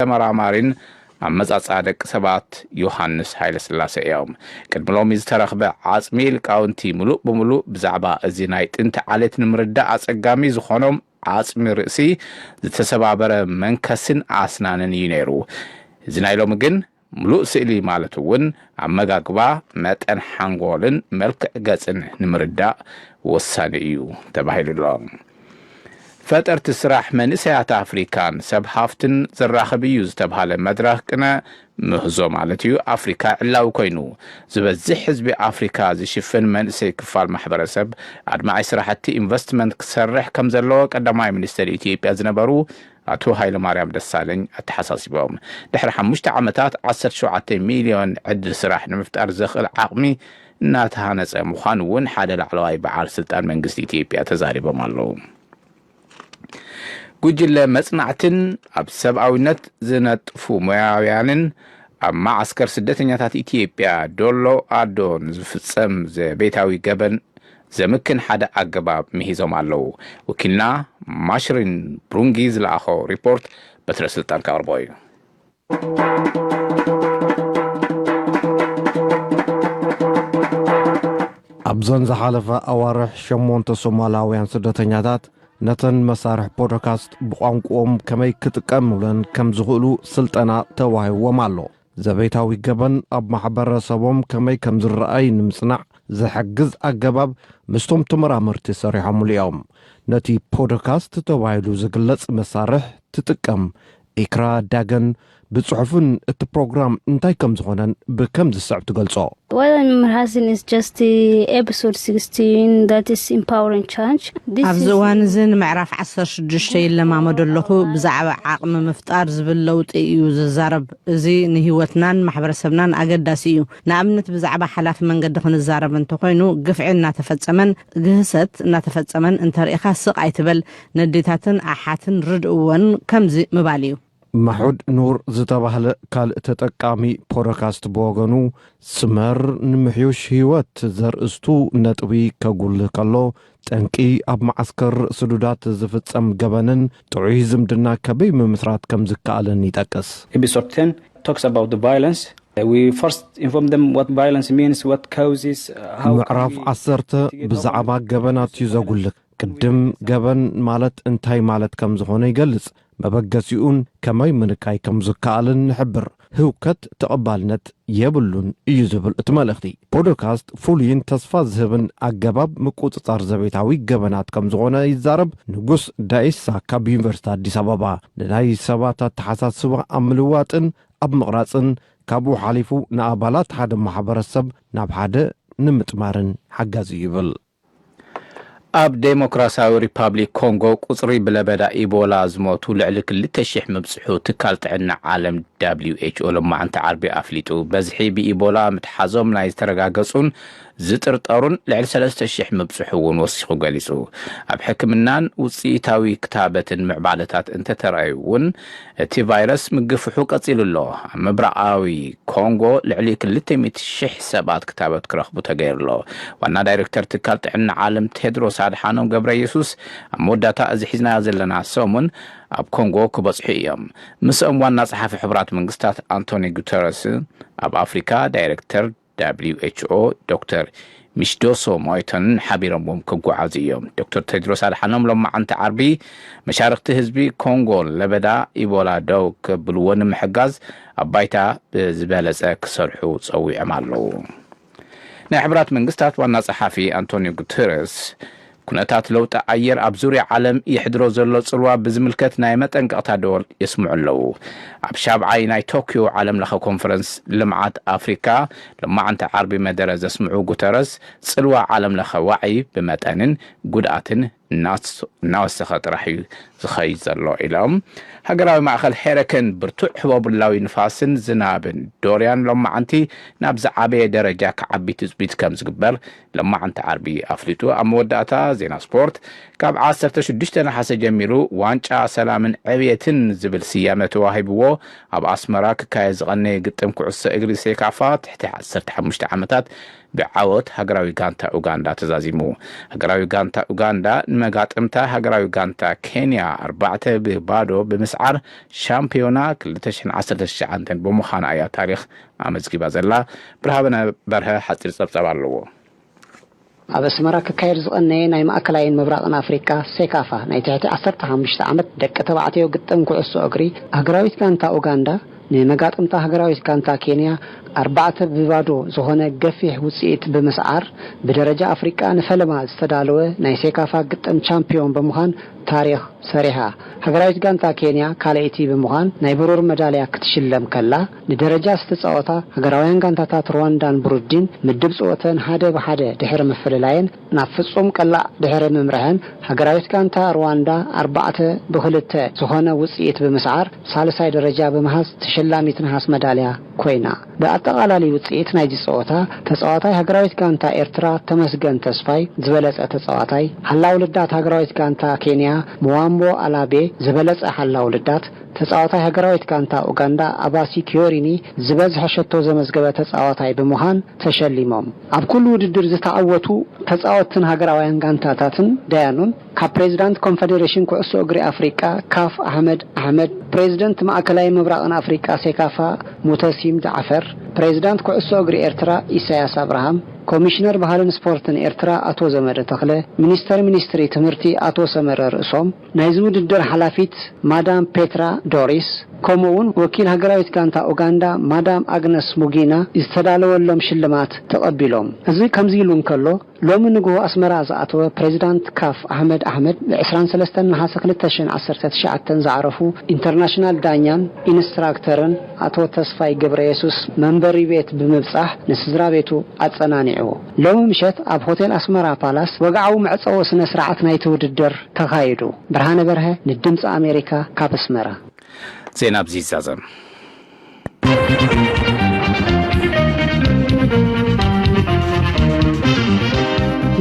ተመራማሪን ኣመጻጽኣ ደቂ ሰባት ዮሃንስ ሃይለስላሴ እዮም። ቅድሚ ሎሚ ዝተረኽበ ዓጽሚ ሊቃውንቲ ምሉእ ብምሉእ ብዛዕባ እዚ ናይ ጥንቲ ዓሌት ንምርዳእ ኣጸጋሚ ዝኾኖም ዓጽሚ ርእሲ፣ ዝተሰባበረ መንከስን ኣስናንን እዩ ነይሩ። እዚ ናይ ሎሚ ግን ምሉእ ስእሊ ማለት እውን ኣመጋግባ፣ መጠን ሓንጎልን መልክዕ ገጽን ንምርዳእ ወሳኒ እዩ ተባሂሉ ኣሎ። ፈጠርቲ ስራሕ መንእሰያት ኣፍሪካን ሰብ ሃፍትን ዘራኽብ እዩ ዝተብሃለ መድረኽ ቅነ ምህዞ ማለት እዩ ኣፍሪካ ዕላዊ ኮይኑ፣ ዝበዝሕ ህዝቢ ኣፍሪካ ዝሽፍን መንእሰይ ክፋል ማሕበረሰብ ኣድማዒ ስራሕቲ ኢንቨስትመንት ክሰርሕ ከም ዘለዎ ቀዳማይ ሚኒስትር ኢትዮጵያ ዝነበሩ ኣቶ ሃይለማርያም ደሳለኝ ኣተሓሳሲቦም። ድሕሪ ሓሙሽተ ዓመታት ዓሰርተ ሸውዓተ ሚልዮን ዕድል ስራሕ ንምፍጣር ዘኽእል ዓቕሚ እናተሃነፀ ምዃኑ እውን ሓደ ላዕለዋይ በዓል ስልጣን መንግስቲ ኢትዮጵያ ተዛሪቦም ኣለዉ። ጉጅለ መጽናዕትን ኣብ ሰብኣዊነት ዝነጥፉ ሞያውያንን ኣብ መዓስከር ስደተኛታት ኢትዮጵያ ዶሎ ኣዶ ንዝፍጸም ዘቤታዊ ገበን ዘምክን ሓደ ኣገባብ ምሂዞም ኣለዉ። ወኪልና ማሽሪን ብሩንጊ ዝለኣኾ ሪፖርት በትረ ስልጣን ከቕርቦ እዩ። ኣብዘን ዝሓለፈ ኣዋርሕ ሸሞንተ ሶማላውያን ስደተኛታት ነተን መሳርሒ ፖድካስት ብቋንቋኦም ከመይ ክጥቀምለን ከም ዝኽእሉ ስልጠና ተዋሂብዎም ኣሎ። ዘቤታዊ ገበን ኣብ ማሕበረሰቦም ከመይ ከም ዝረኣይ ንምጽናዕ ዝሕግዝ ኣገባብ ምስቶም ተመራመርቲ ሰሪሖምሉ እዮም። ነቲ ፖድካስት ተባሂሉ ዝግለጽ መሳርሕ ትጥቀም ኢክራ ዳገን ብጽሑፍን እቲ ፕሮግራም እንታይ ከም ዝኾነን ብከም ዝስዕብ ትገልጾ። What I'm rehearsing is just the episode sixteen, that is empowering change. This ኣብዚ is እዋን እዚ ንምዕራፍ ዓሰርተ ሽዱሽተ ይለማመዶ ኣለኹ። ብዛዕባ ዓቕሚ ምፍጣር ዝብል ለውጢ እዩ ዝዛረብ። እዚ ንህይወትናን ማሕበረሰብናን ኣገዳሲ እዩ። ንኣብነት ብዛዕባ ሓላፊ መንገዲ ክንዛረብ እንተኾይኑ፣ ግፍዒ እናተፈጸመን ግህሰት እናተፈጸመን እንተርኢኻ ስቕ ኣይትበል። ነዴታትን ኣሓትን ርድእወን ከምዚ ምባል እዩ። ማሑድ ኑር ዝተባህለ ካልእ ተጠቃሚ ፖድካስት ብወገኑ፣ ስመር ንምሕዩሽ ህይወት ዘርእስቱ ነጥቢ ከጉልህ ከሎ፣ ጠንቂ ኣብ መዓስከር ስዱዳት ዝፍጸም ገበንን ጥዑይ ዝምድና ከበይ ምምስራት ከም ዝከኣልን ይጠቅስ። Episode ten talks about the violence. Uh, We first inform them what violence means, what causes, uh, how can ምዕራፍ we ዓሰርተ ብዛዕባ ገበናት እዩ ዘጉልህ። ቅድም ገበን ማለት እንታይ ማለት ከም ዝኾነ ይገልጽ። መበገሲኡን ከመይ ምንካይ ከም ዝከኣልን ንሕብር። ህውከት ተቐባልነት የብሉን እዩ ዝብል እቲ መልእኽቲ። ፖድካስት ፍሉይን ተስፋ ዝህብን ኣገባብ ምቁጽጻር ዘቤታዊ ገበናት ከም ዝኾነ ይዛረብ ንጉስ ዳኢሳ ካብ ዩኒቨርሲቲ ኣዲስ ኣበባ። ንናይ ሰባት ኣተሓሳስባ ኣብ ምልዋጥን ኣብ ምቕራጽን ካብኡ ሓሊፉ ንኣባላት ሓደ ማሕበረሰብ ናብ ሓደ ንምጥማርን ሓጋዚ እዩ ይብል። ኣብ ዴሞክራሲያዊ ሪፓብሊክ ኮንጎ ቁጽሪ ብለበዳ ኢቦላ ዝሞቱ ልዕሊ ክልተ ሽሕ ምብጽሑ ትካል ጥዕና ዓለም ደብሊው ኤች ኦ ሎማዕንቲ ዓርቢ ኣፍሊጡ። በዝሒ ብኢቦላ ምትሓዞም ናይ ዝተረጋገጹን ዝጥርጠሩን ልዕሊ ሰለስተ ሽሕ ምብጽሑ እውን ወሲኹ ገሊጹ። ኣብ ሕክምናን ውጽኢታዊ ክታበትን ምዕባለታት እንተተራእዩ እውን እቲ ቫይረስ ምግፍሑ ቀጺሉ ኣሎ። ኣብ ምብራቓዊ ኮንጎ ልዕሊ ክልተ ሚእቲ ሽሕ ሰባት ክታበት ክረኽቡ ተገይሩ ኣሎ። ዋና ዳይሬክተር ትካል ጥዕና ዓለም ቴድሮስ ኣድሓኖም ገብረ ኢየሱስ ኣብ መወዳእታ እዚ ሒዝናዮ ዘለና ሰሙን ኣብ ኮንጎ ክበጽሑ እዮም። ምስኦም ዋና ጸሓፊ ሕቡራት መንግስታት ኣንቶኒ ጉተረስ፣ ኣብ ኣፍሪካ ዳይሬክተር ደብሊው ኤች ኦ ዶክተር ሚሽዶሶ ሞይቶን ሓቢሮምዎም ክጓዓዙ እዮም። ዶክተር ቴድሮስ ኣድሓኖም ሎማዓንቲ ዓርቢ መሻርኽቲ ህዝቢ ኮንጎ ለበዳ ኢቦላ ደው ከብልዎ ንምሕጋዝ ኣብ ባይታ ብዝበለጸ ክሰርሑ ጸዊዖም ኣለዉ። ናይ ሕቡራት መንግስታት ዋና ጸሓፊ ኣንቶኒዮ ጉተረስ፣ ኩነታት ለውጢ ኣየር ኣብ ዙርያ ዓለም የሕድሮ ዘሎ ጽልዋ ብዝምልከት ናይ መጠንቀቕታ ደወል የስምዑ ኣለዉ። ኣብ ሻብዓይ ናይ ቶክዮ ዓለም ለኸ ኮንፈረንስ ልምዓት ኣፍሪካ ሎማዓንቲ ዓርቢ መደረ ዘስምዑ ጉተረስ፣ ጽልዋ ዓለም ለኸ ዋዒ ብመጠንን ጉድኣትን እናስ-፣ እናወሰኸ ጥራሕ እዩ ዝኸይድ ዘሎ ኢሎም። ሃገራዊ ማእኸል ሄረከን ብርቱዕ ህቦብላዊ ንፋስን ዝናብን ዶርያን ሎማዓንቲ ናብ ዝዓበየ ደረጃ ክዓቢ ትጽቢት ከም ዝግበር ሎማዓንቲ ዓርቢ ኣፍሊጡ። ኣብ መወዳእታ ዜና ስፖርት፣ ካብ ዓሰርተ ሽዱሽተ ነሓሰ ጀሚሩ ዋንጫ ሰላምን ዕብየትን ዝብል ስያመ ተዋሂብዎ ኣብ ኣስመራ ክካየድ ዝቐነየ ግጥም ኩዕሶ እግሪ ሴካፋ ትሕቲ ዓሰርተ ሓሙሽተ ዓመታት ብዓወት ሃገራዊ ጋንታ ኡጋንዳ ተዛዚሙ። ሃገራዊ ጋንታ ኡጋንዳ መጋጥምታ ሃገራዊ ጋንታ ኬንያ ኣርባዕተ ብባዶ ብምስዓር ሻምፒዮና ክልተ ሽሕን ዓሰርተ ትሽዓተን ብምዃና እያ ታሪኽ ኣመዝጊባ ዘላ። ብርሃነ በርሀ ሓጺር ጸብጻብ ኣለዎ። ኣብ ኣስመራ ክካየድ ዝቐነየ ናይ ማእከላይን ምብራቕን ኣፍሪቃ ሴካፋ ናይ ትሕቲ ዓሰርተ ሓሙሽተ ዓመት ደቂ ተባዕትዮ ግጥም ኩዕሶ እግሪ ሃገራዊት ጋንታ ኡጋንዳ ንመጋጥምታ ሃገራዊት ጋንታ ኬንያ ኣርባዕተ ብባዶ ዝኾነ ገፊሕ ውጽኢት ብምስዓር ብደረጃ ኣፍሪቃ ንፈለማ ዝተዳለወ ናይ ሴካፋ ግጥም ቻምፒዮን ብምዃን ታሪኽ ሰሪሓ። ሃገራዊት ጋንታ ኬንያ ካልኣይቲ ብምዃን ናይ ብሩር መዳልያ ክትሽለም ከላ፣ ንደረጃ ዝተጻወታ ሃገራውያን ጋንታታት ሩዋንዳን ብሩንዲን ምድብ ጽወተን ሓደ ብሓደ ድሕሪ ምፍልላየን ናብ ፍጹም ቀላዕ ድሕሪ ምምርሐን፣ ሃገራዊት ጋንታ ሩዋንዳ ኣርባዕተ ብክልተ ዝኾነ ውጽኢት ብምስዓር ሳልሳይ ደረጃ ብምሃዝ ተሸላሚት ነሃስ መዳልያ ኮይና። ብኣጠቓላሊ ውጽኢት ናይዚ ጸወታ፣ ተጻዋታይ ሃገራዊት ጋንታ ኤርትራ ተመስገን ተስፋይ ዝበለጸ ተጻዋታይ፣ ሓላው ልዳት ሃገራዊት ጋንታ ኬንያ ምዋምቦ ኣላቤ ዝበለጸ ሓላው ልዳት፣ ተጻዋታይ ሃገራዊት ጋንታ ኡጋንዳ ኣባሲ ኪዮሪኒ ዝበዝሐ ሸቶ ዘመዝገበ ተጻዋታይ ብምዃን ተሸሊሞም። ኣብ ኩሉ ውድድር ዝተዓወቱ ተጻወትትን ሃገራውያን ጋንታታትን ዳያኑን፣ ካብ ፕሬዚዳንት ኮንፈደሬሽን ኩዕሶ እግሪ ኣፍሪቃ ካፍ ኣሕመድ ኣሕመድ፣ ፕሬዚደንት ማእከላይ ምብራቕን ኣፍሪቃ ሴካፋ ሙተሲም ጃዕፈር፣ ፕሬዚዳንት ኩዕሶ እግሪ ኤርትራ ኢሳያስ ኣብርሃም፣ ኮሚሽነር ባህልን ስፖርትን ኤርትራ ኣቶ ዘመደ ተኽለ፣ ሚኒስተር ሚኒስትሪ ትምህርቲ ኣቶ ሰመረ ርእሶም፣ ናይዚ ውድድር ሓላፊት ማዳም ፔትራ ዶሪስ፣ ከምኡ እውን ወኪል ሃገራዊት ጋንታ ኡጋንዳ ማዳም ኣግነስ ሙጊና ዝተዳለወሎም ሽልማት ተቐቢሎም። እዚ ከምዚ ኢሉ እንከሎ፣ ሎሚ ንግሆ ኣስመራ ዝኣተወ ፕሬዚዳንት ካፍ ኣሕመድ ኣሕመድ፣ ብ ዕስራን ሰለስተን ነሓሰ ክልተ ሽሕን ዓሰርተ ትሽዓተን ዝዓረፉ ኢንተርናሽናል ዳኛን ኢንስትራክተርን ኣቶ ተስፋይ ገብረ የሱስ መንበሪ ቤት ብምብጻሕ ንስድራ ቤቱ ኣጸናኒዕዎ። ሎሚ ምሸት ኣብ ሆቴል ኣስመራ ፓላስ ወግዓዊ መዕጸዊ ስነ ስርዓት ናይቲ ውድድር ተኻይዱ። ብርሃነ በርሀ ንድምጺ ኣሜሪካ ካብ ኣስመራ። ዜና ኣብዚ ይዛዘም።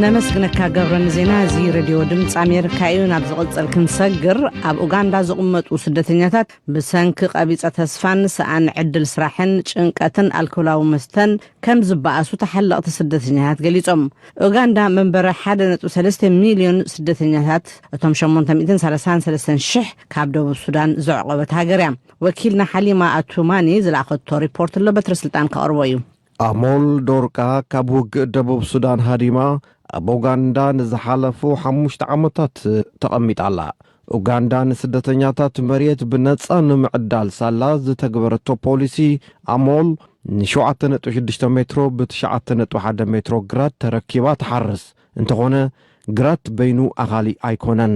ነመስግነካ ገብረ ንዜና። እዚ ሬድዮ ድምፂ ኣሜሪካ እዩ። ናብ ዝቕፅል ክንሰግር፣ ኣብ ኡጋንዳ ዝቕመጡ ስደተኛታት ብሰንኪ ቀቢፀ ተስፋን ሰኣን ዕድል ስራሕን ጭንቀትን ኣልኮላዊ መስተን ከም ዝበኣሱ ተሓለቕቲ ስደተኛታት ገሊፆም። ኡጋንዳ መንበሪ ሓደ ነጥቢ ሰለስተ ሚልዮን ስደተኛታት፣ እቶም ሸሞንተ ሚእትን ሰላሳን ሰለስተን ሽሕ ካብ ደቡብ ሱዳን ዘዕቆበት ሃገር እያ። ወኪልና ሓሊማ ኣቱማኒ ዝለኣኸቶ ሪፖርት ኣሎ፣ በትረ ስልጣን ከቕርቦ እዩ። ኣሞል ዶርቃ ካብ ውግእ ደቡብ ሱዳን ሃዲማ ኣብ ኡጋንዳ ንዝሓለፉ ሓሙሽተ ዓመታት ተቐሚጣ ኣላ። ኡጋንዳ ንስደተኛታት መሬት ብነጻ ንምዕዳል ሳላ ዝተግበረቶ ፖሊሲ፣ ኣሞል ንሸውዓተ ነጥቢ ሽዱሽተ ሜትሮ ብ ትሽዓተ ነጥቢ ሓደ ሜትሮ ግራት ተረኪባ ትሓርስ። እንተኾነ፣ ግራት በይኑ ኣኻሊ ኣይኮነን።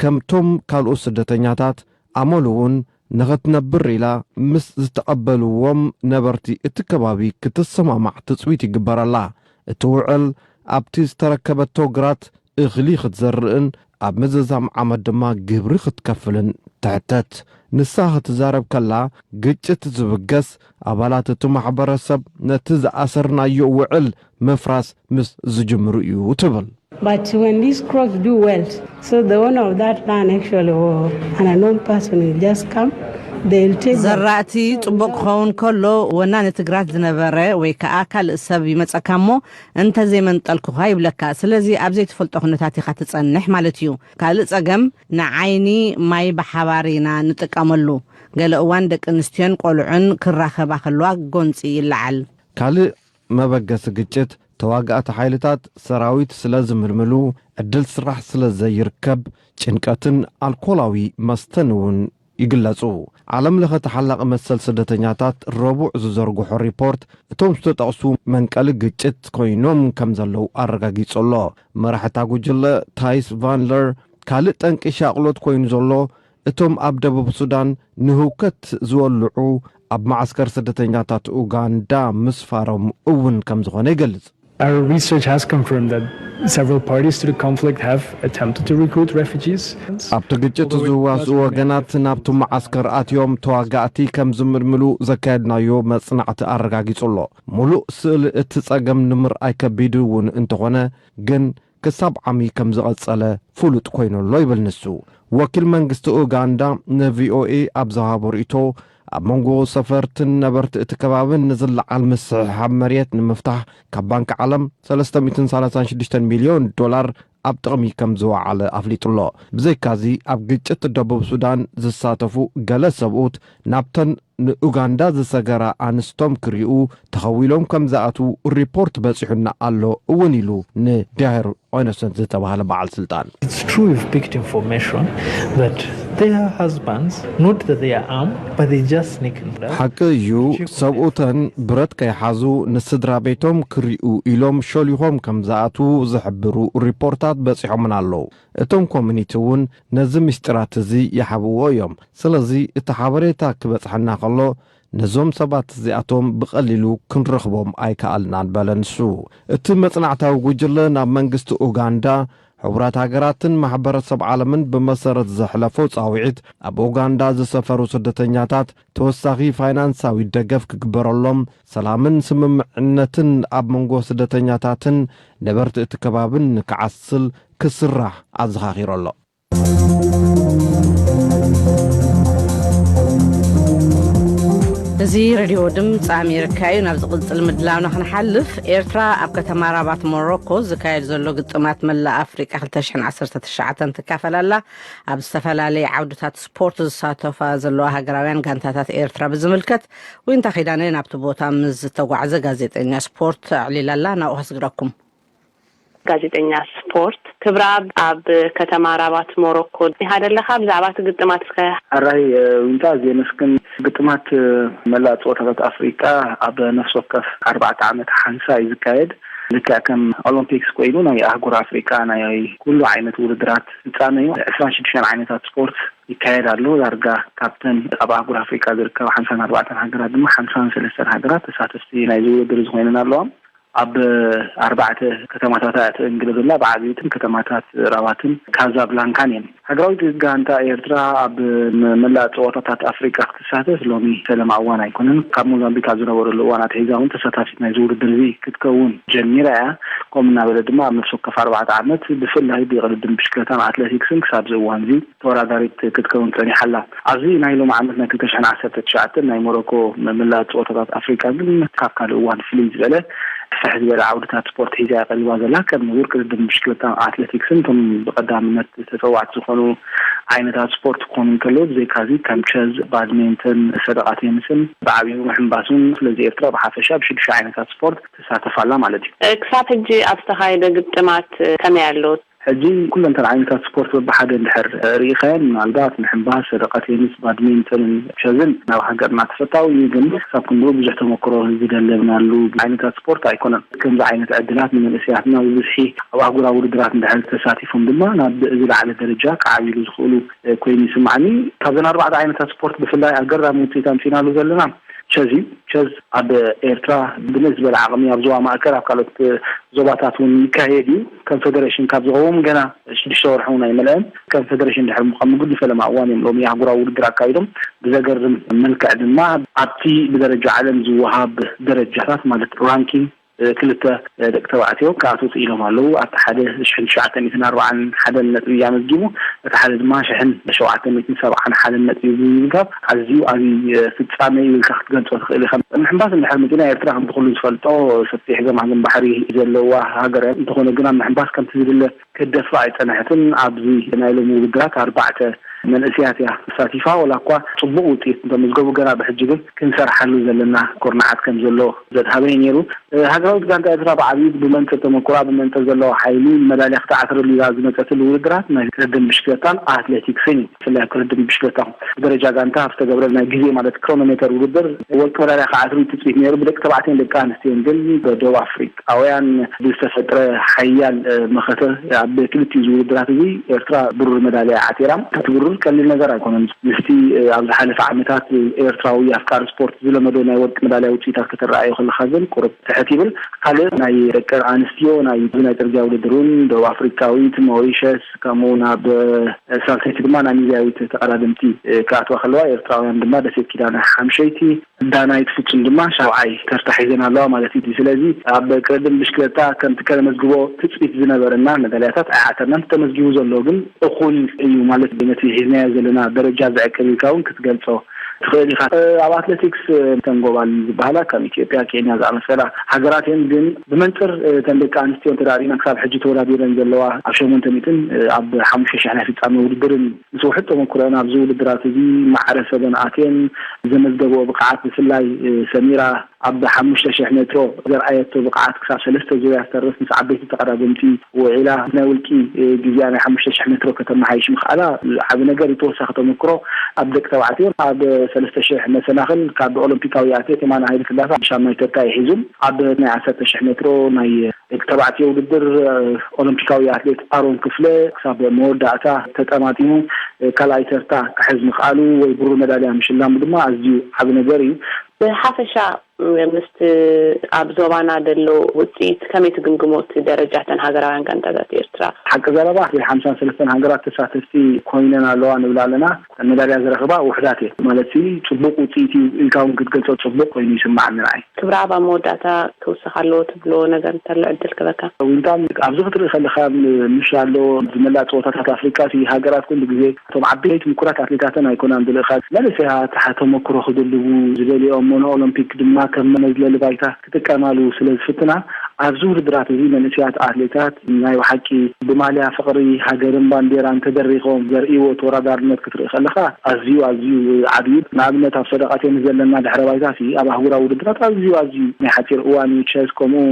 ከምቶም ካልኦት ስደተኛታት፣ ኣሞል እውን ንኽትነብር ኢላ ምስ ዝተቐበልዎም ነበርቲ እቲ ከባቢ ክትሰማማዕ ትጽቢት ይግበረላ። እቲ ውዕል ኣብቲ ዝተረከበቶ ግራት እኽሊ ክትዘርእን ኣብ ምዝዛም ዓመት ድማ ግብሪ ክትከፍልን ትሕተት። ንሳ ክትዛረብ ከላ፣ ግጭት ዝብገስ ኣባላት እቲ ማሕበረሰብ ነቲ ዝኣሰርናዮ ውዕል ምፍራስ ምስ ዝጅምሩ እዩ ትብል። But when these crops do well, so the owner of that land actually, or an unknown person will just come, they'll take the ዘራእቲ ጽቡቕ ክኸውን ከሎ፣ ወናኒ እቲ ግራት ዝነበረ ወይ ከኣ ካልእ ሰብ ይመጸካ እሞ፣ "እንተ ዘይመንጠልኩኻ" ይብለካ። ስለዚ ኣብ ዘይትፈልጦ ኩነታት ኢኻ ትጸንሕ ማለት እዩ። ካልእ ጸገም፣ ንዓይኒ ማይ ብሓባር ኢና ንጥቀመሉ። ገለ እዋን ደቂ ኣንስትዮን ቆልዑን ክራኸባ ከለዋ ጎንጺ ይለዓል። ካልእ መበገሲ ግጭት፣ ተዋጋእቲ ሓይልታት ሰራዊት ስለ ዝምልምሉ፣ ዕድል ስራሕ ስለ ዘይርከብ፣ ጭንቀትን ኣልኮላዊ መስተን እውን ይግለጹ። ዓለም ለኸ ተሓላቒ መሰል ስደተኛታት ረቡዕ ዝዘርግሖ ሪፖርት፣ እቶም ዝተጠቕሱ መንቀሊ ግጭት ኮይኖም ከም ዘለዉ ኣረጋጊጹ ኣሎ። መራሒ እታ ጉጅለ ታይስ ቫንለር፣ ካልእ ጠንቂ ሻቕሎት ኮይኑ ዘሎ፣ እቶም ኣብ ደቡብ ሱዳን ንህውከት ዝወልዑ ኣብ መዓስከር ስደተኛታት ኡጋንዳ ምስፋሮም እውን ከም ዝኾነ ይገልጽ። Our research has confirmed that several parties to the conflict have attempted to recruit refugees. ኣብቲ ግጭት ዝዋስኡ ወገናት ናብቲ መዓስከር ኣትዮም ተዋጋእቲ ከም ዝምልምሉ ዘካየድናዮ መጽናዕቲ ኣረጋጊጹ ኣሎ። ሙሉእ ስእሊ እቲ ጸገም ንምርኣይ ከቢድ እውን እንተኾነ፣ ግን ክሳብ ዓሚ ከም ዝቐጸለ ፍሉጥ ኮይኑ ኣሎ ይብል ንሱ። ወኪል መንግስቲ ኡጋንዳ ንቪኦኤ ኣብ ዝሃቦ ርእይቶ፣ ኣብ መንጎ ሰፈርትን ነበርቲ እቲ ከባብን ንዝለዓል ምስሕሓብ መሬት ንምፍታሕ ካብ ባንኪ ዓለም ሰለስተ ሚእትን ሰላሳን ሽዱሽተን ሚልዮን ዶላር ኣብ ጥቕሚ ከም ዝወዓለ ኣፍሊጡ ኣሎ። ብዘይካዚ ኣብ ግጭት ደቡብ ሱዳን ዝሳተፉ ገለ ሰብኡት ናብተን ንኡጋንዳ ዝሰገራ ኣንስቶም ክሪኡ ተኸዊሎም ከም ዝኣትዉ ሪፖርት በጺሑና ኣሎ እውን ኢሉ ንዳሄር ኦይነሰንት ዝተባህለ በዓል ስልጣን። It's true, we've picked information that their husbands, not that they are armed, but they just sneak in. ሓቂ እዩ፣ ሰብኡተን ብረት ከይሓዙ ንስድራ ቤቶም ክሪኡ ኢሎም ሾሊኾም ከም ዝኣትዉ ዝሕብሩ ሪፖርታት በጺሖምና ኣለዉ። እቶም ኮሚኒቲ እውን ነዚ ምስጢራት እዚ ይሓብዎ እዮም። ስለዚ እቲ ሓበሬታ ክበጽሐና ከሎ ነዞም ሰባት እዚኣቶም ብቐሊሉ ክንረኽቦም ኣይከኣልናን በለ ንሱ። እቲ መጽናዕታዊ ጉጅለ ናብ መንግስቲ ኡጋንዳ፣ ሕቡራት ሃገራትን ማሕበረሰብ ዓለምን ብመሰረት ዘሕለፎ ጻውዒት ኣብ ኡጋንዳ ዝሰፈሩ ስደተኛታት ተወሳኺ ፋይናንሳዊ ደገፍ ክግበረሎም፣ ሰላምን ስምምዕነትን ኣብ መንጎ ስደተኛታትን ነበርቲ እቲ ከባብን ንክዓስል ክስራሕ ኣዘኻኺሩ ኣሎ። እዚ ሬድዮ ድምፂ ኣሜሪካ እዩ። ናብ ዝቕፅል ምድላውና ክንሓልፍ፣ ኤርትራ ኣብ ከተማ ራባት ሞሮኮ ዝካየድ ዘሎ ግጥማት መላእ ኣፍሪቃ ክልተ ሽሕን ዓሰርተ ትሽዓተን ትካፈል ኣላ። ኣብ ዝተፈላለየ ዓውድታት ስፖርት ዝሳተፋ ዘለዋ ሃገራውያን ጋንታታት ኤርትራ ብዝምልከት ዊንታ ኪዳነ ናብቲ ቦታ ምስ ዝተጓዕዘ ጋዜጠኛ ስፖርት ኣዕሊላ ኣላ። ናብኡ ከስግረኩም። ጋዜጠኛ ስፖርት ክብረኣብ፣ ኣብ ከተማ ራባት ሞሮኮ ኢኻ ዘለኻ። ብዛዕባ እቲ ግጥማት እስከ። ኣራይ ዊንታ፣ ኣዝየ የመስግን። ግጥማት መላእ ፀወታታት ኣፍሪቃ ኣብ ነፍሲ ወከፍ ኣርባዕተ ዓመት ሓንሳ እዩ ዝካየድ። ልክዕ ከም ኦሎምፒክስ ኮይኑ ናይ ኣህጉር ኣፍሪቃ ናይ ኩሉ ዓይነት ውድድራት ፍጻመ እዩ። ዕስራን ሽዱሽተን ዓይነታት ስፖርት ይካየድ ኣሎ። ዳርጋ ካብተን ኣብ ኣህጉር ኣፍሪቃ ዝርከባ ሓምሳን ኣርባዕተን ሃገራት ድማ ሓምሳን ሰለስተን ሃገራት ተሳተፍቲ ናይዚ ውድድር እዚ ኮይነን ኣለዋ። ኣብ ኣርባዕተ ከተማታት እያ ትእንግድ ዘላ፣ ብዓብዩ እተን ከተማታት ራባትን ካዛብላንካን እየን። ሃገራዊት ጋንታ ኤርትራ ኣብ መ- መላእ ፀወታታት ኣፍሪቃ ክትሳተፍ ሎሚ ፈለማ እዋን ኣይኮነን። ካብ ሞዛምቢክ ኣብ ዝነበረሉ እዋን ኣትሒዛ እውን ተሳታፊት ናይዚ ውድድር እዚ ክትከውን ጀሚራ እያ። ከምኡ እናበለ ድማ ኣብ ነፍሲ ወከፍ ኣርባዕተ ዓመት ብፍላይ ብቅድድም ብሽክለታን ኣትሌቲክስን ክሳብ እዚ እዋን እዚ ተወዳዳሪት ክትከውን ፀኒሓ ኣላ። ኣብዚ ናይ ሎሚ ዓመት ናይ ክልተ ሽሕን ዓሰርተ ትሽዓተን ናይ ሞሮኮ መ- መላእ ፀወታታት ኣፍሪቃ ግን ካብ ካልእ እዋን ፍልይ ዝበለ ስፍሕ ዝበለ ዓውድታት ስፖርት ሒዛ እያ ቀሪባ ዘላ። ከም ንቡር ቅድድም ብሽክለታን ኣትሌቲክስን እቶም ብቀዳምነት ተፀዋዕቲ ዝኾኑ ዓይነታት ስፖርት ክኾኑ እንከለዉ፣ ብዘይካዚ ከም ቸዝ፣ ባድሜንተን፣ ሰደቓ ቴኒስን ብዓብዩ ምሕንባስ እውን። ስለዚ ኤርትራ ብሓፈሻ ብሽዱሽተ ዓይነታት ስፖርት ትሳተፍ ኣላ ማለት እዩ። ክሳብ ሕጂ ኣብ ዝተኻየደ ግጥማት ከመይ ኣሎ? ሕጂ ኩለንተን ዓይነታት ስፖርት በብሓደ እንድሕር ርኢኻየን፣ ምናልባት ምሕንባስ፣ ሰደቓ ቴኒስ፣ ባድሜንተንን ቸዝን ናብ ሃገርና ተፈታዊ እዩ። ግን ክሳብ ክንድኡ ብዙሕ ተመክሮ ዝደለብናሉ ዓይነታት ስፖርት ኣይኮነን። ከምዚ ዓይነት ዕድላት ንመንእሰያትና ብብዝሒ ኣብ ኣህጉራዊ ውድድራት እንድሕር ተሳቲፎም ድማ ናብ ዝለዓለ ደረጃ ክዓብይሉ ዝኽእሉ ኮይኑ ይስማዓኒ። ካብዘን ኣርባዕተ ዓይነታት ስፖርት ብፍላይ ኣገራሚ ውፅኢት ኣምፂእናሉ ዘለና ቸዝ እዩ። ቸዝ ኣብ ኤርትራ ብንእስ ዝበለ ዓቕሚ ኣብ ዞባ ማእከል ኣብ ካልኦት ዞባታት እውን ይካየድ እዩ። ከም ፌደሬሽን ካብ ዝኸውን ገና ሽዱሽተ ወርሒ እውን ኣይመልአን። ከም ፌደሬሽን ድሕሪ ምዃን ምጉድ ንፈለማ እዋን እዮም ሎሚ ኣህጉራዊ ውድድር ኣካይዶም። ብዘገርም መልክዕ ድማ ኣብቲ ብደረጃ ዓለም ዝወሃብ ደረጃታት ማለት ራንኪንግ ክልተ ደቂ ተባዕትዮ ክኣትዉ ክኢሎም ኣለዉ። ኣብቲ ሓደ ሽሕን ትሽዓተ ሚእትን ኣርባዓን ሓደን ነጥቢ እዩ ኣመዝጊቡ። እቲ ሓደ ድማ ሽሕን ሸውዓተ ሚእትን ሰብዓን ሓደን ነጥቢ ብምምዝጋብ ኣዝዩ ዓብዪ ፍጻመ እዩ ኢልካ ክትገልጾ ትኽእል ኢኻ። ምሕንባስ እንድሕር መጺና ኤርትራ ከምቲ ኩሉ ዝፈልጦ ሰፊሕ ገማግም ባሕሪ ዘለዋ ሃገር እያ። እንተኾነ ግን ኣብ ምሕንባስ ከምቲ ዝድለ ክትደፍእ ኣይጸንሐትን። ኣብዚ ናይ ሎሚ ውድድራት ኣርባዕተ መንእሰያት እያ ተሳቲፋ። ወላ እኳ ጽቡቕ ውጽኢት እንተመዝገቡ፣ ገና ብሕጂ ግን ክንሰርሓሉ ዘለና ኩርናዓት ከም ዘሎ ዘድሃበ እዩ ነይሩ። ሃገራዊት ጋንታ ኤርትራ ብዓብዩ ብመንጽር ተመኩራ፣ ብመንጽር ዘለዋ ሓይሊ መዳልያ ክትዓትረሉ ኢላ ዝመጸትሉ ውድድራት ናይ ቅድድም ብሽክለታን ኣትሌቲክስን እዩ። ብፍላይ ኣብ ቅድድም ብሽክለታ ብደረጃ ጋንታ ኣብ ዝተገብረ ናይ ግዜ ማለት ክሮኖሜተር ውድድር ወርቂ መዳልያ ክዓትሩ እዩ ትጽቢት ነይሩ። ብደቂ ተባዕትዮን ደቂ ኣንስትዮን ግን ብደቡብ ኣፍሪቃውያን ብዝተፈጥረ ሓያል መኸተ ኣብ ክልቲኡ እዚ ውድድራት እዚ ኤርትራ ብሩር መዳልያ ዓቲራ። እቲ ብሩር ቀሊል ነገር ኣይኮነን። ምስቲ ኣብ ዝሓለፈ ዓመታት ኤርትራዊ ኣፍቃሪ ስፖርት ዝለመዶ ናይ ወርቂ መዳልያ ውፅኢታት ከተረኣዮ ከለኻ ግን ቁሩብ ትሕት ይብል። ካልእ ናይ ደቂ ኣንስትዮ ናይ ናይ ፅርግያ ውድድር እውን ደቡብ ኣፍሪካዊት ሞሪሸስ፣ ከምኡ ናብ ሳልሰይቲ ድማ ናሚብያዊት ተቐዳደምቲ ክኣትዋ ከለዋ፣ ኤርትራውያን ድማ ደሴት ኪዳነ ሓምሸይቲ፣ ዳናይት ፍጹም ድማ ሻውዓይ ተርታ ሒዘን ኣለዋ ማለት እዩ። ስለዚ ኣብ ቅድድም ብሽክለታ ከምቲ ከነመዝግቦ ትፅቢት ዝነበረና መዳልያታት ኣይዓተርናን። ተመዝጊቡ ዘሎ ግን እኹል እዩ ማለት ነቲ ሒዝናዮ ዘለና ደረጃ ዘዕቅብ ኢልካ እውን ክትገልጾ ትኽእል ኢኻ። ኣብ ኣትሌቲክስ ተን ጎባል ዝበሃላ ከም ኢትዮጵያ፣ ኬንያ ዝኣመሰላ ሃገራት እየን። ግን ብመንፅር ተን ደቂ ኣንስትዮ እንተዳሪና ክሳብ ሕጂ ተወዳዲረን ዘለዋ ኣብ ሸሞንተ ሚእትን ኣብ ሓሙሽተ ሽሕ ናይ ፍፃመ ውድድርን ምስ ውሕድ ተመክሮን ኣብዚ ውድድራት እዚ ማዕረ ሰበን ኣትየን ዘመዝገብኦ ብቕዓት ብፍላይ ሰሚራ ኣብ ሓሙሽተ ሽሕ ሜትሮ ዘርኣየቶ ብቕዓት ክሳብ ሰለስተ ዙርያ ዝተርፍ ምስ ዓበይቲ ተቐዳደምቲ ውዒላ ናይ ውልቂ ግዜኣ ናይ ሓሙሽተ ሽሕ ሜትሮ ከተመሓይሽ ምኽኣላ ዓቢ ነገር እዩ። ተወሳኺ ተመክሮ ኣብ ደቂ ተባዕትዮ ኣብ ሰለስተ ሽሕ መሰናኽል ካብ ኦሎምፒካዊ ኣትሌት የማነ ሃይለ ስላሴ ሻማይ ተርታ እዩ ሒዙ። ኣብ ናይ ዓሰርተ ሽሕ ሜትሮ ናይ ደቂ ተባዕትዮ ውድድር ኦሎምፒካዊ ኣትሌት ኣሮን ክፍለ ክሳብ መወዳእታ ተጠማጢሙ ካልኣይ ተርታ ክሕዝ ምኽኣሉ ወይ ብሩር መዳልያ ምሽላሙ ድማ ኣዝዩ ዓቢ ነገር እዩ። ብሓፈሻ ምስቲ ኣብ ዞባና ዘሎ ውፅኢት ከመይ ትግምግሞ? እቲ ደረጃ እተን ሃገራውያን ጋንታታት ኤርትራ ሓቂ ዘረባ ሓምሳን ሰለስተን ሃገራት ተሳተፍቲ ኮይነን ኣለዋ ንብል ኣለና። መዳልያ ዝረኽባ ውሕዳት እየ ማለት ጽቡቅ ውፅኢት እዩ ኢልካ እውን ክትገልጾ ጽቡቅ ኮይኑ ይስማዓኒ ንዓይ። ክብረኣብ ኣብ መወዳእታ ክውስኽ ኣለዎ ትብሎ ነገር እንተሎ ዕድል ክበካ። ዊንታ ኣብዚ ክትርኢ ከለኻ ምሽ ኣሎ ዝመላእ ፀወታታት ኣፍሪቃ ሃገራት ኩሉ ግዜ እቶም ዓበይቲ ምኩራት ኣትሌታተን ኣይኮናን ዝልእኻ። መንእሰያት ተመክሮ ክድልቡ ዝደልዮም ሞኖ ኦሎምፒክ ድማ ከም መዝለሊ ባይታ ክጥቀማሉ ስለ ዝፍትና ኣብዚ ውድድራት እዚ መንእሰያት ኣትሌታት ናይ ብሓቂ ብማልያ ፍቕሪ ሃገርን ባንዴራን ተደሪኾም ዘርእይዎ ተወዳዳርነት ክትርኢ ከለኻ ኣዝዩ ኣዝዩ ዓብዩ። ንኣብነት ኣብ ሰደቓ ቴኒስ ዘለና ድሕረ ባይታ ኣብ ኣህጉራዊ ውድድራት ኣዝዩ ኣዝዩ ናይ ሓፂር እዋን እዩ። ቸስ ከምኡ፣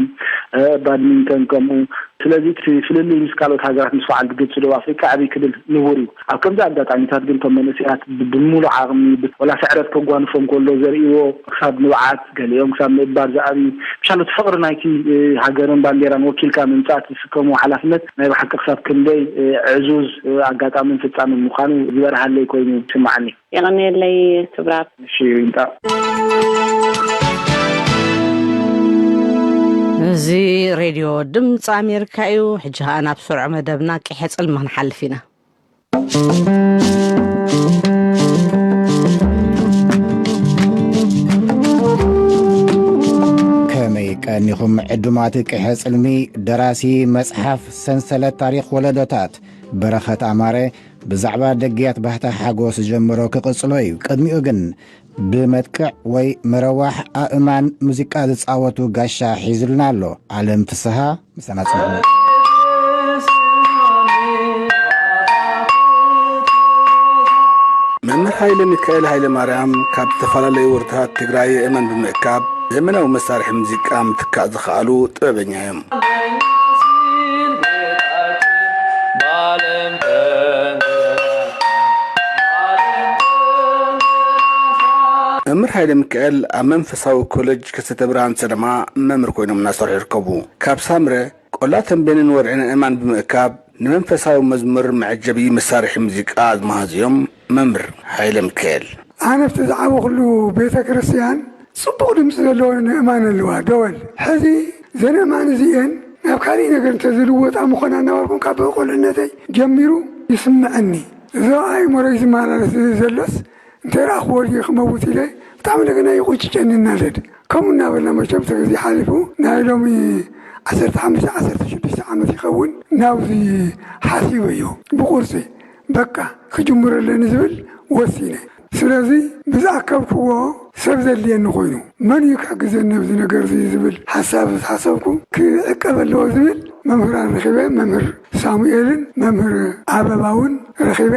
ባድሚንተን ከምኡ። ስለዚ እቲ ፍልልይ ምስ ካልኦት ሃገራት ምስ በዓል ግብፂ ደቡብ ኣፍሪቃ ዕብይ ክብል ንቡር እዩ። ኣብ ከምዚ ኣጋጣሚታት ግን እቶም መንእሰያት ብሙሉእ ዓቕሚ ወላ ስዕረት ከጓንፎም ከሎ ዘርእይዎ ክሳብ ንብዓት ገሊኦም ክሳብ ምእባር ዝኣብዩ ምሻሎት ፍቕሪ ናይቲ ሃገርን ባንዴራን ወኪልካ ምምፃእ ዝስከምዎ ሓላፍነት ናይ ብሓቂ ክሳብ ክንደይ ዕዙዝ ኣጋጣምን ፍፃምን ምዃኑ ዝበርሃለይ ኮይኑ ይስምዓኒ። የቐንየለይ ክብራብ። እሺ ዊንታ። እዚ ሬድዮ ድምፂ ኣሜሪካ እዩ። ሕጂ ኸኣ ናብ ስሩዕ መደብና ቂሐ ጽልሚ ክንሓልፍ ኢና። ከመይ ቀኒኹም ዕዱማት ቂሐ ጽልሚ? ደራሲ መጽሓፍ ሰንሰለት ታሪኽ ወለዶታት በረኸት ኣማረ ብዛዕባ ደግያት ባህታ ሓጎስ ዝጀመሮ ክቕጽሎ እዩ። ቅድሚኡ ግን ብመጥቅዕ ወይ መረዋሕ ኣእማን ሙዚቃ ዝጻወቱ ጋሻ ሒዙልና ኣሎ። ዓለም ፍስሃ ምሳና ጽንሑ። መምህር ሃይለ ሚካኤል ሃይለ ማርያም ካብ ዝተፈላለዩ ወረዳታት ትግራይ ኣእማን ብምእካብ ዘመናዊ መሳርሒ ሙዚቃ ምትካእ ዝኸኣሉ ጥበበኛ እዮም። መምህር ሃይለ ሚካኤል ኣብ መንፈሳዊ ኮሌጅ ከሰተ ብርሃን ሰደማ መምህር ኮይኖም እናሰርሑ ይርከቡ። ካብ ሳምረ፣ ቆላ ተንቤንን ወርዕን ኣእማን ብምእካብ ንመንፈሳዊ መዝሙር መዐጀቢ መሳርሒ ሙዚቃ ዝመሃዙ እዮም መምህር ሃይለ ሚካኤል። ኣነ ኣብቲ ዝዓበኹሉ ቤተ ክርስቲያን ጽቡቕ ድምፂ ዘለዎ ኣእማን ኣለዋ፣ ደወል። ሕዚ እዘን ኣእማን እዚኤን ናብ ካሊእ ነገር እንተዝልወጣ ምኾና እናበልኩ ካብ ቁልዕነተይ ጀሚሩ ይስምዐኒ። እዚ ኣእምሮይ ዝመላለስ ዘሎስ እንተ ረኣኽዎ ድየ ክመውት ኢለ ብጣዕሚ እንደገና ይቑጭጨኒ እናደድ። ከምኡ እናበልና መቸም እቲ ግዜ ሓሊፉ ናይ ሎሚ ዓሰርተ ሓሙሽተ ዓሰርተ ሽዱሽተ ዓመት ይኸውን ናብዚ ሓሲበዮ ብቁርፂ በቃ ክጅምሮ ኣለኒ ዝብል ወሲነ። ስለዚ ብዝኣከብክዎ ሰብ ዘድልየኒ ኮይኑ መን እዩ ክሕግዘኒ ኣብዚ ነገር እዚ ዝብል ሓሳብ ዝሓሰብኩ ክዕቀብ ኣለዎ ዝብል መምህራን ረኺበ መምህር ሳሙኤልን መምህር ኣበባውን ረኺበ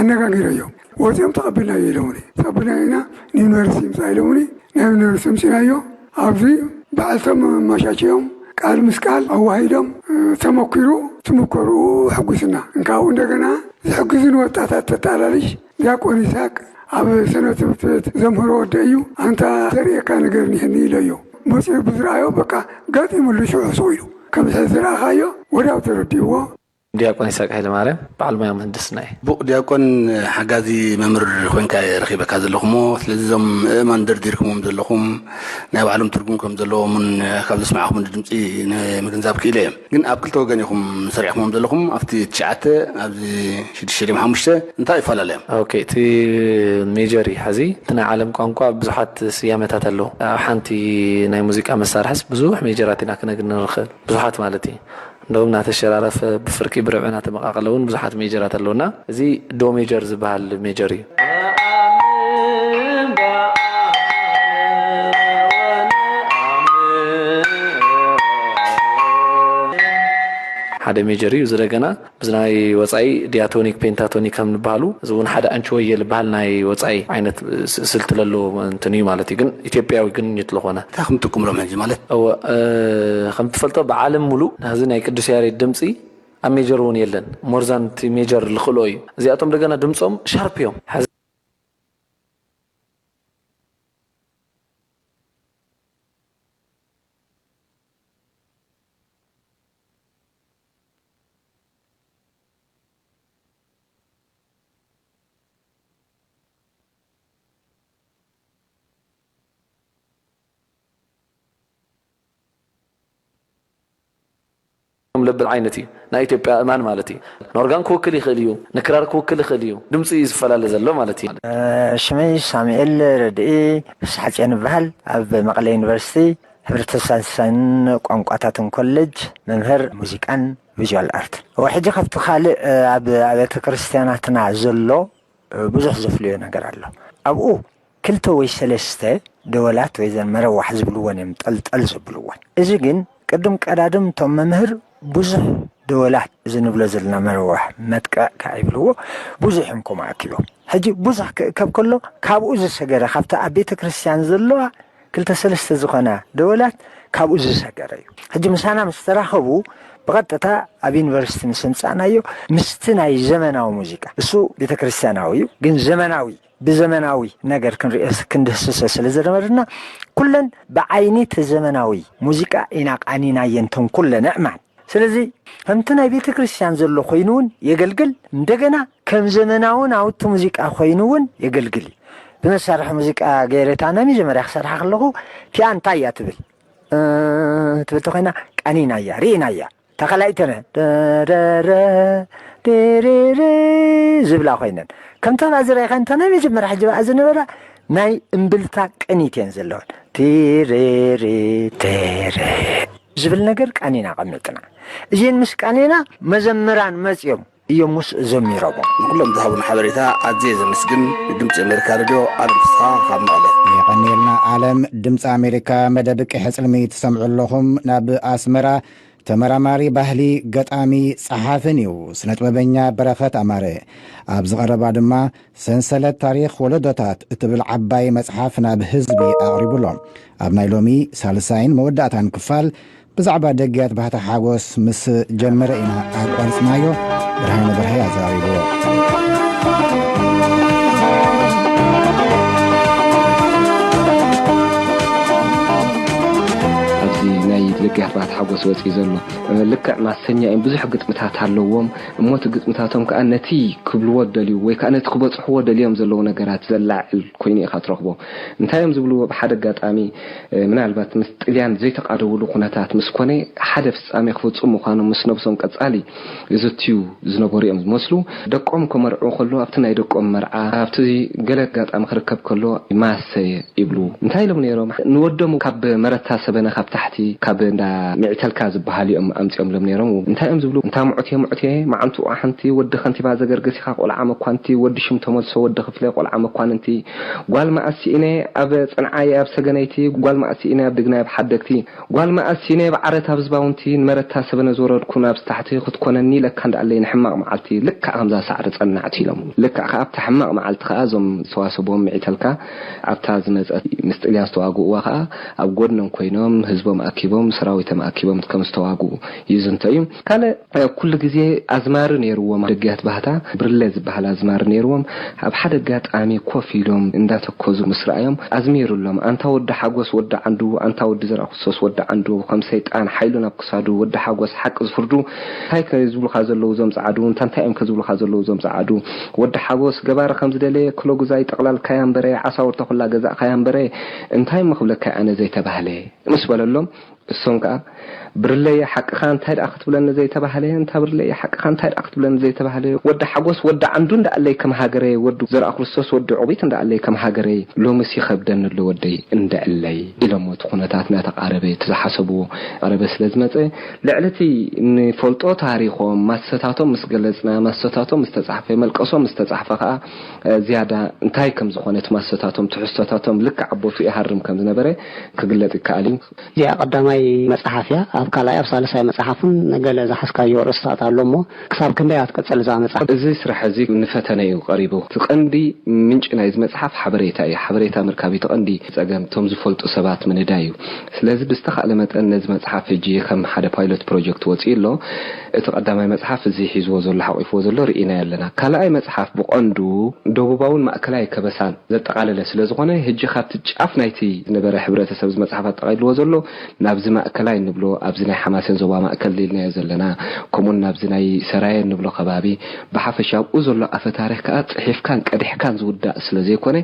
ኣነጋጊረዮም። ወፂኦም ተቐቢልናዮ ኢሎምኒ። ተቐቢልና ኢና ንዩኒቨርሲቲ ምፃ ኢሎምኒ። ናብ ዩኒቨርሲቲ ምፂናዮ። ኣብዚ ባዕልቶም ኣመሻችዮም ቃል ምስ ቃል ኣዋሂዶም ተመኪሩ ትምከርኡ ሕጉስና እንካብኡ እንደገና ዝሕግዙን ወጣታት ተጣላልሽ ዲያቆን ይስሐቅ ኣብ ሰነ ትምህርቲ ቤት ዘምህሮ ወደ እዩ። ኣንታ ዘርእየካ ነገር ኒህኒ ኢለዮ። መፂኡ ብዝረኣዮ በቃ ጋጢሙሉ ሽዑ ስቕ ኢሉ ከም ዝረኣኻዮ ወዲያው ተረዲእዎ። ዲያቆን ይስሐቅ ሃይለማርያም በዓል ሞያ ምህንድስና እየ። ብቑዕ ዲያቆን ሓጋዚ መምህር ኮይንካ እየ ረኺበካ ዘለኹ እሞ፣ ስለዚ እዞም እእማን ደርዲርኩሞም ዘለኹም ናይ ባዕሎም ትርጉም ከም ዘለዎም እውን ካብ ዘስማዕኹም ድምፂ ንምግንዛብ ክኢለ እየ። ግን ኣብ ክልተ ወገን ኢኹም ሰሪዕኩሞም ዘለኹም፣ ኣብቲ ትሽዓተ ኣብዚ ሽዱሽተ ድዮም ሓሙሽተ እንታይ ይፈላለዮም? ኦኬ፣ እቲ ሜጀር እዩ። ሕዚ እቲ ናይ ዓለም ቋንቋ ብዙሓት ስያመታት ኣለዎ። ኣብ ሓንቲ ናይ ሙዚቃ መሳርሕስ ብዙሕ ሜጀራት ኢና ክነግኒ ንኽእል፣ ብዙሓት ማለት እዩ። እንደውም እናተሸራረፈ ብፍርቂ ብርብዒ እናተመቃቀለ እውን ብዙሓት ሜጀራት ኣለውና። እዚ ዶ ሜጀር ዝበሃል ሜጀር እዩ። ሓደ ሜጀር እዩ። እዚ ደገና ብዚ ናይ ወፃኢ ዲያቶኒክ ፔንታቶኒክ ከም ዝበሃሉ፣ እዚ እውን ሓደ ኣንቺወየ ዝበሃል ናይ ወፃኢ ዓይነት ስ- ስልቲ ለሎ እንትን እዩ ማለት እዩ። ግን ኢትዮጵያዊ ግንኙት ዝኾነ እንታይ ከም ትኩምሎም ሕጂ ማለት እወ እ፣ ከም ትፈልጦ ብዓለም ሙሉእ ናዚ ናይ ቅዱስ ያሬድ ድምፂ ኣብ ሜጀር እውን የለን። ሞርዛን እቲ ሜጀር ልኽእሎ እዩ። እዚኣቶም ደገና ድምፆም ሻርፕ እዮም። ሕዚ ለብል ዓይነት እዩ። ናይ ኢትዮጵያ እማን ማለት እዩ። ንኦርጋን ክውክል ይኽእል እዩ፣ ንክራር ክውክል ይኽእል እዩ። ድምፂ እዩ ዝፈላለ ዘሎ ማለት እዩ። ሽመይ ሳሙኤል ረድኢ ፍስሓፅዮን ይበሃል። ኣብ መቐለ ዩኒቨርሲቲ ሕብረተሰብ ሳይንስን ቋንቋታትን ኮሌጅ መምህር ሙዚቃን ቪዥዋል ኣርት። ሕጂ ካብቲ ካልእ ኣብ ኣብያተ ክርስቲያናትና ዘሎ ብዙሕ ዘፍልዮ ነገር ኣሎ። ኣብኡ ክልተ ወይ ሰለስተ ደወላት ወይ ዘን መረዋሕ ዝብልወን እዮም ጠልጠል ዘብልወን። እዚ ግን ቅድም ቀዳድም እቶም መምህር ብዙሕ ደወላት እዚ ንብሎ ዘለና መረዋሕ መጥቀዕ ከዓ ይብልዎ ብዙሕ እዮም ከምኡ ኣኪቦም። ሕጂ ብዙሕ ክእከብ ከሎ ካብኡ ዝሰገረ ካብቲ ኣብ ቤተ ክርስቲያን ዘለዋ ክልተ ሰለስተ ዝኾና ደወላት ካብኡ ዝሰገረ እዩ። ሕጂ ምሳና ምስ ተራኸቡ ብቐጥታ ኣብ ዩኒቨርሲቲ ምስ ኣምጻእናዮ ምስቲ ናይ ዘመናዊ ሙዚቃ እሱ ቤተ ክርስቲያናዊ እዩ ግን ዘመናዊ ብዘመናዊ ነገር ክንርእዮ ክንድህስሶ ስለ ዝነበርና ኩለን ብዓይኒ እቲ ዘመናዊ ሙዚቃ ኢና ቃኒናየን እተን ኩለን ኣእማን። ስለዚ ከምቲ ናይ ቤተ ክርስቲያን ዘሎ ኮይኑ እውን የገልግል፣ እንደገና ከም ዘመናዊ ናውቲ ሙዚቃ ኮይኑ እውን የገልግል እዩ። ብመሳርሒ ሙዚቃ ገይረ እታ ናይ መጀመርያ ክሰርሓ ከለኹ እቲኣ እንታይ እያ ትብል እ፣ ትብል ተኮይና ቀኒናያ ርኢናያ ተኸላኢተነ ደረረ ዲሪሪ ዝብላ ኮይነን ከምታ ባዚ ራይኻ እንተ ናይ መጀመርያ ሕጂ በኣ ዝነበራ ናይ እምብልታ ቅኒት እየን ዘለወን ቲሪሪ ቴሬ ዝብል ነገር ቃኒና ቀሚጥና እዚን ምስ ቃኒና መዘምራን መፅዮም እዮም ምስ ዘሚሮሞ ንኩሎም ዝሃቡን ሓበሬታ ኣዝየ ዘመስግን። ንድምፂ ኣሜሪካ ሬድዮ ኣለም ፍስሓ ካብ መቐለ። የቐንየልና ኣለም። ድምፂ ኣሜሪካ መደብ ቅሐ ፅልሚ ትሰምዑ ኣለኹም። ናብ ኣስመራ ተመራማሪ ባህሊ፣ ገጣሚ፣ ጸሓፍን እዩ ስነጥበበኛ በረኸት ኣማረ። ኣብዚ ቀረባ ድማ ሰንሰለት ታሪኽ ወለዶታት እትብል ዓባይ መጽሓፍ ናብ ህዝቢ ኣቕሪቡ ኣሎ። ኣብ ናይ ሎሚ ሳልሳይን መወዳእታን ክፋል ብዛዕባ ደግያት ባህታ ሓጎስ ምስ ጀመረ ኢና ኣቋሪጽናዮ። ብርሃነ በርሀ ኣዘራሪብዎ። ኣብዚ ናይ ደግያት ባህታ ሓጎስ ወጺኡ ዘሎ ልክዕ ማሰኛ እዮም። ብዙሕ ግጥምታት ኣለዎም እሞ እቲ ግጥምታቶም ከዓ ነቲ ክብልዎ ደልዩ ወይ ከዓ ነቲ ክበፅሕዎ ደልዮም ዘለዉ ነገራት ዘላዕል ኮይኑ ኢኻ ትረኽቦ። እንታይ እዮም ዝብልዎ? ብሓደ ኣጋጣሚ ምናልባት ምስ ጥልያን ዘይተቃደውሉ ኩነታት ምስ ኮነ ሓደ ፍፃሜ ክፍፁም ምዃኖም ምስ ነብሶም ቀፃሊ ዝዝትዩ ዝነበሩ እዮም ዝመስሉ። ደቆም ከመርዑ ከሎ ኣብቲ ናይ ደቆም መርዓ ኣብቲ ገለ ኣጋጣሚ ክርከብ ከሎ ማሰየ ይብሉ። እንታይ ኢሎም ነይሮም? ንወዶም ካብ መረታ ሰበነ ካብ ታሕቲ ካብ እንዳ ሚዕተልካ ዝበሃል እዮም ኣምፂኦምሎም ነይሮም። እንታይ እዮም ዝብሉ? እንታ ሙዑቴ ሙዑቴ መዓንቱ ሓንቲ ወዲ ከንቲባ ዘገርግስ ኢኻ ቆልዓ መኳንቲ ወዲ ሽም ተመልሶ ወዲ ክፍለ ቆልዓ መኳንንቲ ጓል መኣስ ስኢነ ኣብ ፅንዓየ ኣብ ሰገነይቲ ጓል መኣስ ስኢነ ኣብ ድግናይ ኣብ ሓደግቲ ጓል መኣስ ሲነ ብዓረት ኣብ ዝባውንቲ ንመረታ ሰበነ ዝወረድኩ ናብዚ ታሕቲ ክትኮነኒ ኢለካ እንዳኣለይ ንሕማቕ መዓልቲ ልክዕ ከምዛ ሳዕሪ ጸናዕቲ ኢሎም። ልክዕ ከኣ ኣብታ ሕማቕ መዓልቲ ከኣ እዞም ዝተዋሰብዎም ምዒተልካ ኣብታ ዝመጸት ምስ ጥልያን ዝተዋግእዋ ከኣ ኣብ ጎድኖም ኮይኖም ህዝቦም ኣኪቦም ሰራዊቶም ኣኪቦም ከም ዝተዋግኡ ይዝንቶ እዩ። ካልእ ኩሉ ግዜ ኣዝማሪ ነይርዎም ደጊያት ባህታ ብርለ ዝበሃል ኣዝማሪ ነይርዎም። ኣብ ሓደ ኣጋጣሚ ኮፍ ኢሎም እንዳተኮዙ ምስ ረኣዮም ኣዝሚሩሎም፣ ኣንታ ወዲ ሓጎስ ወዲ ዓንዱ፣ ኣንታ ወዲ ዘርኣክርስቶስ ወዲ ዓንዱ፣ ከም ሰይጣን ሓይሉ ናብ ክሳዱ፣ ወዲ ሓጎስ ሓቂ ዝፍርዱ እንታይ ከ ዝብሉኻ ዘለዉ እዞም ጸዓዱ፣ እንታ እንታይ እዮም ከ ዝብሉኻ ዘለዉ እዞም ጸዓዱ፣ ወዲ ሓጎስ ገባሪ ከም ዝደለየ ክሎጉዛይ ጠቕላልካያ እምበረ፣ ዓሳውርታ ኩላ ገዛእካያ እምበረ፣ እንታይ እሞ ክብለካ ኣነ ዘይተባህለ ምስ በለሎም፣ እሶም ከኣ ብርለየ ሓቅኻ እንታይ ደኣ ክትብለኒ ዘይተባህለ እንታ ብርለየ ሓቅኻ እንታይ ደኣ ክትብለኒ ዘይተባህለ ወዲ ሓጎስ ወዲ ዓንዱ እንዳኣለይ ከም ሃገረይ ወዲ ዘርኣ ክርስቶስ ወዲ ዑቢት እንዳኣለይ ከም ሃገረይ ሎምስ ይኸብደኒ ኣሎ ወደይ እንደዕለይ ኢሎሞ እቲ ኩነታት እናተቓረበ እቲ ዝሓሰብዎ ቀረበ ስለ ዝመጸ ልዕሊ እቲ ንፈልጦ ታሪኾም ማሰታቶም ምስ ገለጽና ማሰታቶም ምስ ተጻሕፈ መልቀሶም ምስ ተጻሕፈ ከኣ ዝያዳ እንታይ ከም ዝኾነ እቲ ማሰታቶም ትሕዝቶታቶም ልክዕ ኣቦቱ ይሃርም ከም ዝነበረ ክግለጽ ይከኣል እዩ። እዚኣ ቀዳማይ መጽሓፍ እያ። ካልኣይ ኣብ ሳልሳይ መጽሓፍን ገለ ዝሓዝካዮ ርእስታት ኣሎ እሞ፣ ክሳብ ክንደይ እያ ትቅጽል እዛ መጽሓፍ? እዚ ስራሕ እዚ ንፈተነ እዩ ቀሪቡ። እቲ ቀንዲ ምንጪ ናይዚ መጽሓፍ ሓበሬታ እዩ። ሓበሬታ ምርካብ እዩ እቲ ቀንዲ ጸገም። እቶም ዝፈልጡ ሰባት ምንዳይ እዩ። ስለዚ ብዝተኻእለ መጠን ነዚ መጽሓፍ ሕጂ ከም ሓደ ፓይሎት ፕሮጀክት ወጺኡ ኣሎ። እቲ ቀዳማይ መጽሓፍ እዚ ሒዝዎ ዘሎ፣ ሓቂፍዎ ዘሎ ርኢናዮ ኣለና። ካልኣይ መጽሓፍ ብቐንዱ ደቡባውን ማእከላይ ከበሳን ዘጠቓለለ ስለ ዝኾነ፣ ሕጂ ካብቲ ጫፍ ናይቲ ዝነበረ ሕብረተሰብ እዚ መጽሓፍ ኣጠቓሊልዎ ዘሎ ናብዚ ማእከላይ እንብሎ፣ ኣብዚ ናይ ሓማሴን ዞባ ማእከል ኢልናዮ ዘለና፣ ከምኡውን ናብዚ ናይ ሰራየ እንብሎ ከባቢ፣ ብሓፈሻ ኣብኡ ዘሎ ኣፈ ታሪኽ ከኣ ጽሒፍካን ቀዲሕካን ዝውዳእ ስለ ዘይኮነ፣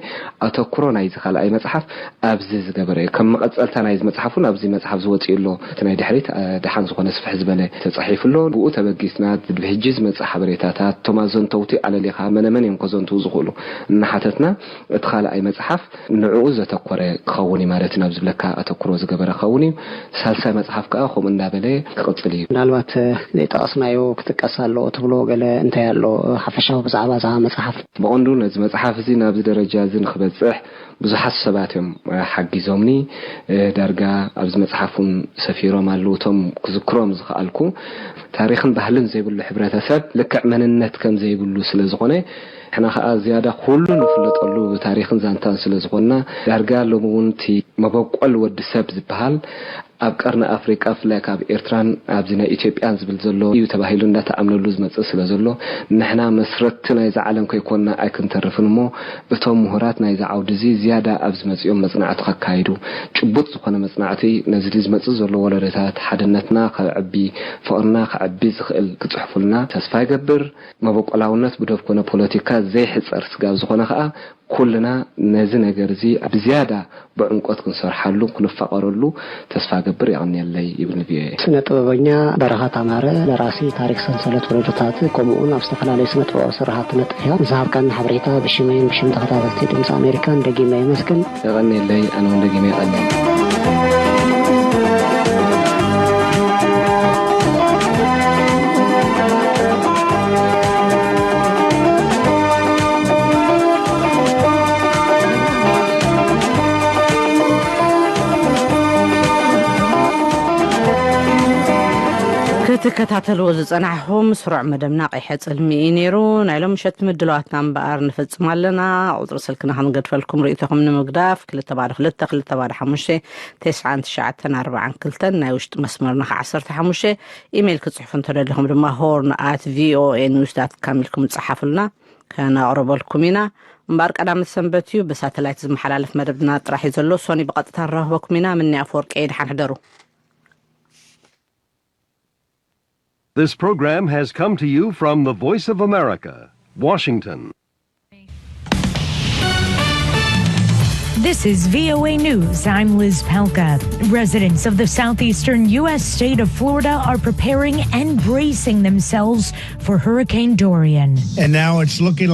ኣተኩሮ ናይዚ ካልኣይ መጽሓፍ ኣብዚ ዝገበረ እዩ። ከም መቐጸልታ ናይዚ መጽሓፍ እውን ኣብዚ መጽሓፍ ዝወጽእ ኣሎ። እቲ ናይ ድሕሪት፣ እ፣ ደሓን ዝኾነ ስፍሕ ዝበለ ተጻሒፉ ኣሎ። ብኡ ተበጊስና፣ ብሕጂ ዝመጽእ ሓበሬታታት፣ እቶም ኣዘንተውቲ ኣለሊኻ፣ መነመን እዮም ከዘንትዉ ዝኽእሉ እናሓተትና፣ እቲ ካልኣይ መጽሓፍ ንዕኡ ዘተኮረ ክኸውን እዩ ማለት እዩ። ናብ ዝብለካ ኣተኩሮ ዝገበረ ክኸውን እዩ። ሳልሳይ መጽሓፍ ከኣ ከምኡ እናበለ ክቕጽል እዩ። ምናልባት፣ እ፣ ዘይጠቐስናዮ ክጥቀስ ኣለዎ ትብሎ ገለ እንታይ ኣሎ፣ እ፣ ሓፈሻዊ ብዛዕባ እዛ መጽሓፍ? ብቐንዱ ነዚ መጽሓፍ እዚ ናብዚ ደረጃ እዚ ንክበጽሕ ብዙሓት ሰባት እዮም፣ እ፣ ሓጊዞምኒ። እ፣ ዳርጋ ኣብዚ መጽሓፍ እውን ሰፊሮም ኣለዉ። እቶም ክዝክሮም ዝኸኣልኩ፣ ታሪኽን ባህልን ዘይብሉ ሕብረተሰብ ልክዕ መንነት ከም ዘይብሉ ስለ ዝኾነ፣ ንሕና ኸኣ ዝያዳ ኩሉ ንፍለጠሉ ብታሪኽን ዛንታን ስለ ዝኾንና፣ ዳርጋ ሎሚ እውን እቲ መበቆል ወዲ ሰብ ዝበሃል ኣብ ቀርኒ ኣፍሪቃ፣ ብፍላይ ካብ ኤርትራን ኣብዚ ናይ ኢትዮጵያን ዝብል ዘሎ እዩ ተባሂሉ እንዳተኣምነሉ ዝመጽእ ስለ ዘሎ፣ ንሕና መስረትቲ ናይዛ ዓለም ከይኮንና ኣይክንተርፍን እሞ፣ እቶም ምሁራት ናይዚ ዓውዲ እዚ ዝያዳ ኣብዚ መጺኦም መጽናዕቲ ከካይዱ፣ ጭቡጥ ዝኾነ መጽናዕቲ ነዚ ዝመጽእ ዘሎ ወለዶታት ሓድነትና ከዕቢ፣ ፍቕርና ከዕቢ ዝኽእል ክጽሕፉልና ተስፋ ይገብር። መበቆላውነት ብዶብ ኮነ ፖለቲካ ዘይሕጸር ስጋብ ዝኾነ ከኣ፣ ኩልና ነዚ ነገር እዚ ብዝያዳ ብዕምቆት ክንሰርሓሉ፣ ክንፋቐረሉ ተስፋ ገብር። የቐንየለይ ይብል ን ቪ ኦ ኤ። ስነ ጥበበኛ በረኸት ኣማረ፣ ደራሲ ታሪክ ሰንሰለት ወለዶታት፣ ከምኡውን ኣብ ዝተፈላለዩ ስነ ጥበባዊ ስራሓት ትነጥፍ ኢኻ። ንዝሃብካኒ ሓበሬታ ብሽመይን ብሽም ተኸታተልቲ ድምፂ ኣሜሪካን ደጊመ የመስግን። የቐንየለይ፣ ኣነ እውን ደጊመ የቐንየለይ። ክትከታተልዎ ዝጸናሕኹም ስሩዕ መደብና ቀይሐ ጽልሚ እዩ ነይሩ። ናይ ሎም ምሸት ምድላዋትና እምበኣር ንፍጽም ኣለና። ቁጽሪ ስልክና ክንገድፈልኩም ርእይቶኹም ንምግዳፍ፣ ክልተ ባዶ ክልተ፣ ክልተ ባዶ ሓሙሽተ፣ ተስዓን ትሽዓተን ኣርባዓን ክልተን፣ ናይ ውሽጢ መስመርና ኸዓ ዓሰርተ ሓሙሽተ። ኢሜይል ክጽሕፉ እንተደሊኹም ድማ ሆርን ኣት ቪ ኦ ኤ ኒውስ ዳት ካም ኢልኩም ጸሓፉልና፣ ከነቕርበልኩም ኢና። እምበኣር ቀዳመት ሰንበት እዩ፣ ብሳተላይት ዝመሓላለፍ መደብና ጥራሕ እዩ ዘሎ። ሶኒ ብቐጥታ ንራኽበኩም ኢና። ምኒ ኣፈወርቂ፣ ደሓን ሕደሩ። This program has come to you from the Voice of America, Washington. This is V O A News. I'm Liz Palka. Residents of the southeastern U S state of Florida are preparing and bracing themselves for Hurricane Dorian. And now it's looking